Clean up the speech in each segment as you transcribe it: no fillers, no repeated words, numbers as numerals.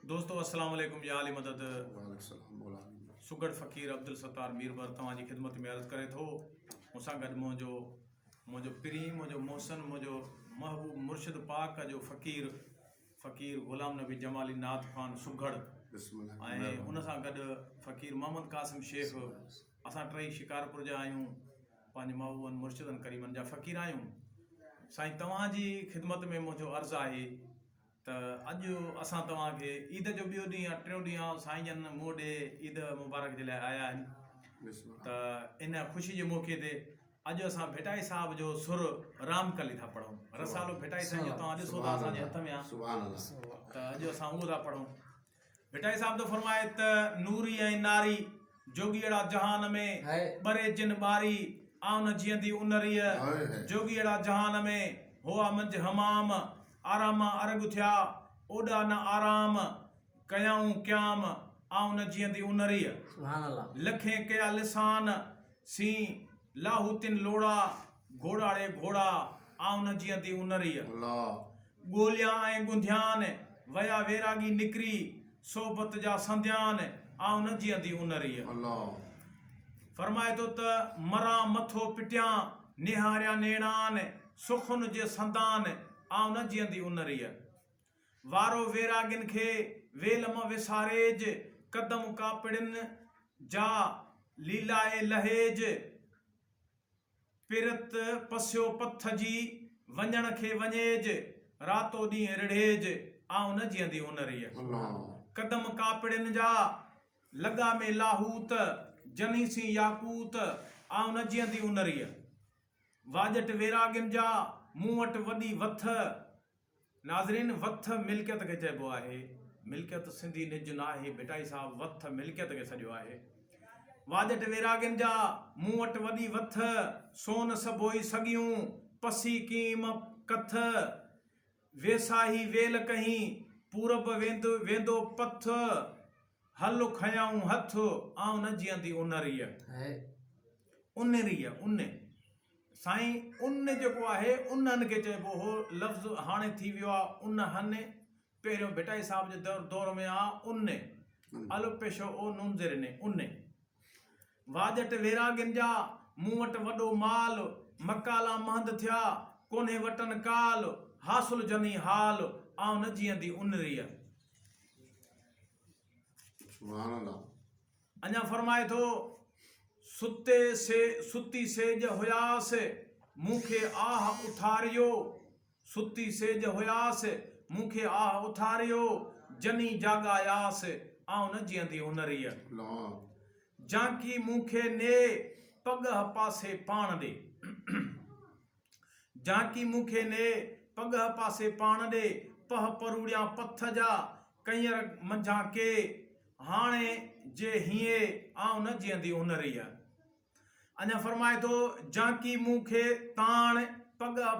دوستو السلام عليڪم يا علي مدد. وعليڪم السلام مولا علي مدد. سگهڙ فقير عبدالستار ميربحر توهان جي خدمت ۾ عرض ڪري ٿو مون سان گڏ منهنجو منهنجو پرين منهنجو محسن منهنجو محبوب مرشد پاڪ جو فقير فقير غلام نبي جمالي نعت خوان سگهڙ بسم الله ۽ ان سان گڏ فقير محمد قاسم شيخ اسان ٽئي شڪارپور جا آهيون پنهنجي محبوبن مرشدن ڪريمن جا فقير آهيون سائين توهان جي خدمت ۾ منهنجو عرض آهي ته اڄ اسان توهان کي عيد جو ٻيو ڏينهن آهي ٽيون ڏينهن آهي سائين جن مون ڏي عيد مبارڪ جي لاء آيا آهن ته ان خوشي جي موقعي تي اڄ اسان ڀٽائي صاحب جو سر رام ڪلي ٿا پڙهون رسالو ڀٽائي سائين جو توهان ڏسو ٿا اسان جي هٿ ۾ آهي ته اڄ اسان اهو ٿا پڙهون ڀٽائي صاحب ٿو فرمائي ته نوري ۽ ناري، جوڳيئڙا جهان ۾، ٻري جن ٻاري، آئون نه جيئندي ان ريء، جوڳيئڙا جهان ۾، هئا منجهه حمام، آراما ارڳ ٿيا، اوڏا نه آرام، ڪيائون قيام، آئون نه جيئندي ان ريء. لکين ڪيا لسان، سين لاهوتين لوڙا، گهوڙا ڙي گهوڙا، آئون نه جيئندي ان ريء. ڳوليان ۽ ڳنڌيان، ويا ويراڳي نڪري، صحبت جا سنديان، آئون نه جيئندي ان ريء. فرمائي ٿو ته مران مٿو پٽيان، نهاريان نيڻان، سخن جي سندان، آئون نه جيئندي ان ريء. وارو ويراڳين کي ويل م وساريج، قدم ڪاپڙين جا ليلائي لهيج. پرت پسيو پٿ جي، وڃڻ کي وڃيج، راتو ڏينهن رڙهيج، آئون نه جيئندي ان ريء. قدم ڪاپڙين جا، لڳا ۾ لاهوت، جني سين ياقوت، آئون نه جيئندي ان ريء. واڄٽ ويراڳين جا، مون وٽ وڏي وٿ. ناظرين وٿ ملڪيت کي چئبو آهي. ملڪيت سنڌي نج ناهي، ڀٽائي صاحب وٿ ملڪيت کي سڏيو آهي. واڄٽ ويراڳين جا، مون وٽ وڏي وٿ، سون سڀوئي سڳيون، پسي ڪيم ڪٿ، ويساهي ويل ڪهين، پورب ويندو پٿ، هل کنيائون هٿ، آئون نه جيئندي ان ريء. ان ريء، ان. سائين ان جيڪو آهي انهن کي چئبو هو، لفظ هاڻي ٿي ويو آ انهن، پهريون ڀٽائي صاحب جي دور ۾ آ ان، الف پيشو او نون زير ني، ان. واڄٽ ويراڳين جا، مون وٽ وڏو مال، مقالا مهند ٿيا، ڪونهي وٽن ڪال، حاصل جني حال، آئون نه جيئندي ان ريء. سبحان الله. اڃا فرمائي ٿو، ستي سي ستي سيڄ هياس، مون کي آهه اٿاريو، ستي سيڄ هياس، مون کي آهه اٿاريو، جني جاڳاياس، آئون نه جيئندي ان ريء. جانڪي مون کي ني، پڳهه پاسي پاڻ ڏي. جانڪي مون کي ني، پڳهه پاسي پاڻ ڏي، پهه پروڙيان پٿ جا، ڪنئر منجهان ڪي، هاڻي جي هينئي، آئون نه جيئندي ان ريء. اڃا فرمائي ٿو، جانڪي مون کي تاڻ، پڳهه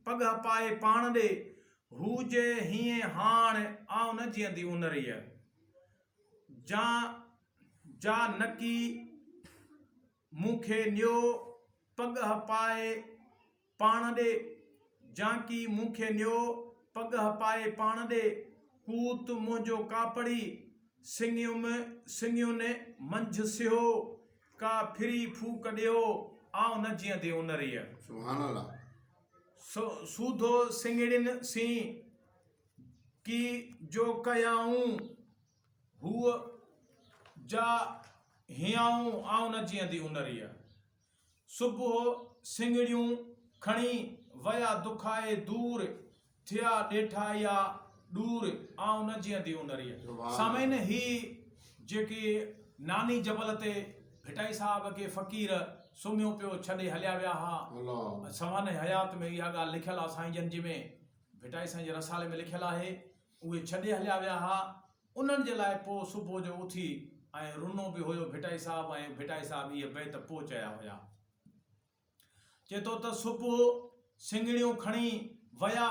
پڳهه پائي پاڻ ڏي، هو جي هينئي هاڻ، آئون نه جيئندي ان ريء. جان جا نڪي مون کي نيو، پڳهه پائي پاڻ ڏي، جانڪي مون کي نيو، پڳهه پائي پاڻ ڏي، ڪوت منهنجو ڪاپڙي، سڱيم سڱيون منجهه سيهو، ڪا ڦري ڦوڪ ڏيو، آئون نه جيئندي ان ريء. سبحان الله. سوڌو سڱڙين سين، ڪي جو ڪيائون. هوء جا هيائون آئون نه جيئندي ان ريء. صبح سڱڙيون کڻي ويا دکائي دور ٿيا ڏيٺائيا ڏور آئون نه جيئندي ان ريء. سامعين هي جيڪي ناني جبل تي ڀٽائي صاحب کي فقير سمهيو پيو ڇڏي هليا ويا ها سوانح حيات ۾ اها ڳالهه لکيل آهي سائين جن جي ۾ ڀٽائي سائين جي رسالي ۾ لکيل آهي اهي ڇڏي هليا ويا ها، انهن جي لاء پوء صبح جو اٿي ۽ رنو به هيو ڀٽائي صاحب ۽ ڀٽائي صاحب اهي بيت پوء چيا هيا. چئي ٿو ته صبح سڱڙيون کڻي ويا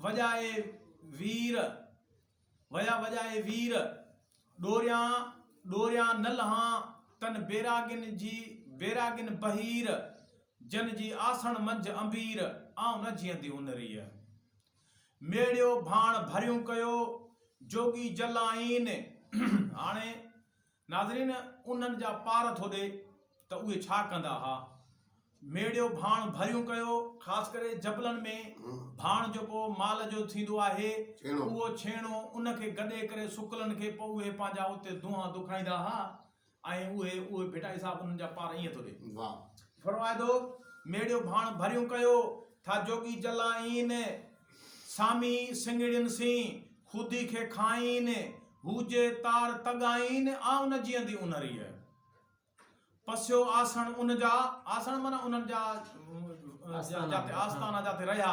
وڄائي وير، ويا وڄائي وير، ڏوريان ڏوريان نه لهان تن بيراڳين جي بيراڳين بهير، جن جي آسڻ منجهه انبير، آئون نه جيئندي ان ريء. ميڙيو ڀاڻ ڀريون ڪيو، جوڳي جلائين. هاڻي ناظرين انهن جا پار ٿو ڏي ته اهي ڇا ڪندا ها. ميڙيو ڀاڻ ڀريون ڪيو، خاص ڪري جبلن ۾ ڀاڻ جيڪو مال جو ٿيندو آهي اهو ڇيڻو ان کي گڏي ڪري سڪلن کي پوء اهي پنهنجا اتي دونهان دکائيندا ها ۽ اهي اهي ڀٽائي صاحب انهن جا پار ائين ٿو ڏي. فرمائي ٿو، ميڙيو ڀاڻ ڀريون ڪيو، ٿا جوڳي جلائين، سامي سڱڙين سين، خودي کي کائين، هو جي تار تڳائين، آئون نه جيئندي انهريء. پسيو آسڻ ان جا، آسڻ معنيٰ انهن جا جاتي آستانا جاتي رهيا،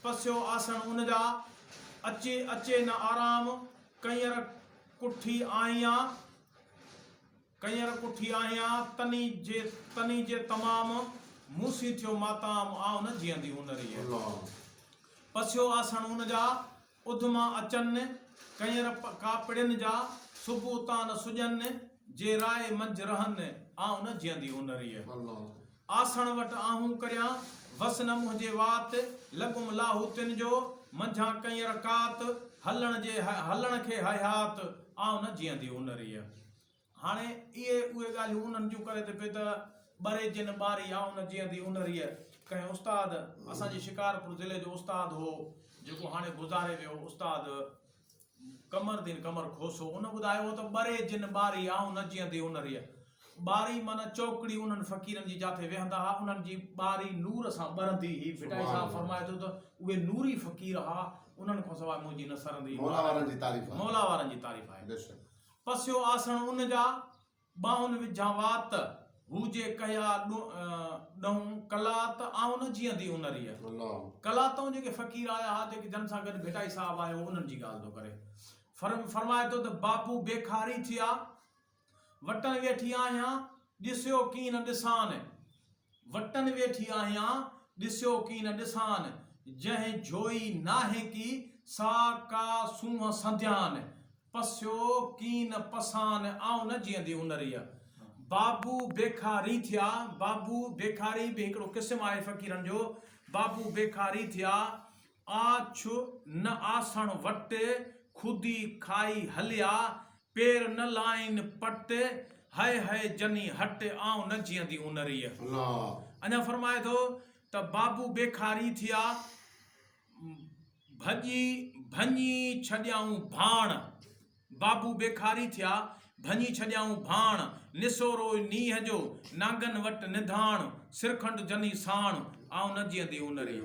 پسيو آسڻ ان جا، اچي اچي نه آرام، ڪنئر ڪٺي آهيان، ڪنئر ڪٺي آهيان، تني جي تني جي تمام، مون سين ٿيو ماتام، آئون نه جيئندي انهريء. پسيو آسڻ ان جا، اڌما اچن، ڪنئر ڪاپڙين جا، صبح تان نه سڄن، جي راء منجهه رهن، آئون نه جيئندي انهريء. آسڻ وٽ آهون ڪريان، وس نه منهنجي وات، لڳم لاهوتين جو، منجهان ڪنئر ڪات، هلڻ جي هلڻ کي حيات، آئون نه جيئندي انهريء. هاڻي اهي اهي ڳالهيون انهن جون ڪري ٿو پيو ته ٻري جن ٻاري آئون نه جيئندي انهريء. ڪنهن استاد اسان جي شڪارپور ضلعي جو استاد هو جيڪو هاڻي گذاري ويو استاد قمر الدين قمر کوسو ان ٻڌايو هو ته ٻري جن ٻاري آئون نه جيئندي انهريء. ٻاري معنيٰ چوڪڙي انهن فقيرن جي جاٿي ويهندا ها انهن جي ٻاري نور سان ٻرندي هئي. ڀٽائي صاحب فرمائي ٿو ته اهي نوري فقير ها انهن کان سواء منهنجي نه سرندي. مولا وارن جي تعريف آهي. مولا وارن جي تعريف آهي. بيشڪ. پسيو آسڻ ان جا، ٻانهن وجهان وات، هو جي ڪهيا ڏهون قلات، آئون نه جيئندي ان ريء. قلاتئون جيڪي فقير آيا ها، جيڪي جن سان گڏ ڀٽائي صاحب آيو هو، انهن جي ڳالهه ٿو ڪري. فرمائي ٿو ته بابو بيکاري ٿيا، وٽن ويٺي آهيان، ڏسيو ڪين ڏسان. وٽن ويٺي آهيان، ڏسيو ڪين ڏسان، جنهن جوئي ناهي ڪي، سا ڪا سونهن سنديان، پسيو ڪين پسان، آئون نه جيئندي ان ريء. بابو بيکاري ٿيا، بابو بيکاري به هڪڙو قسم آهي فقيرن جو، بابو بيکاري ٿيا، آڇ نه آسڻ وٽ، خودي کائي هليا، پير نه لائين پٽ، هئي هئي جني هٽ، آئون نه جيئندي اونريء. اڃا فرمائي ٿو ته بابو بيکاري ٿيا، ڀڄي ڀڃي ڇڏيائون ڀاڻ، بابو بيکاري ٿيا، ڀڃي ڇڏيائون ڀاڻ، نسورو نينهن جو، نانگن وٽ نڌاڻ، سرکنڊ جني ساڻ، آئون نه جيئندي اونريء.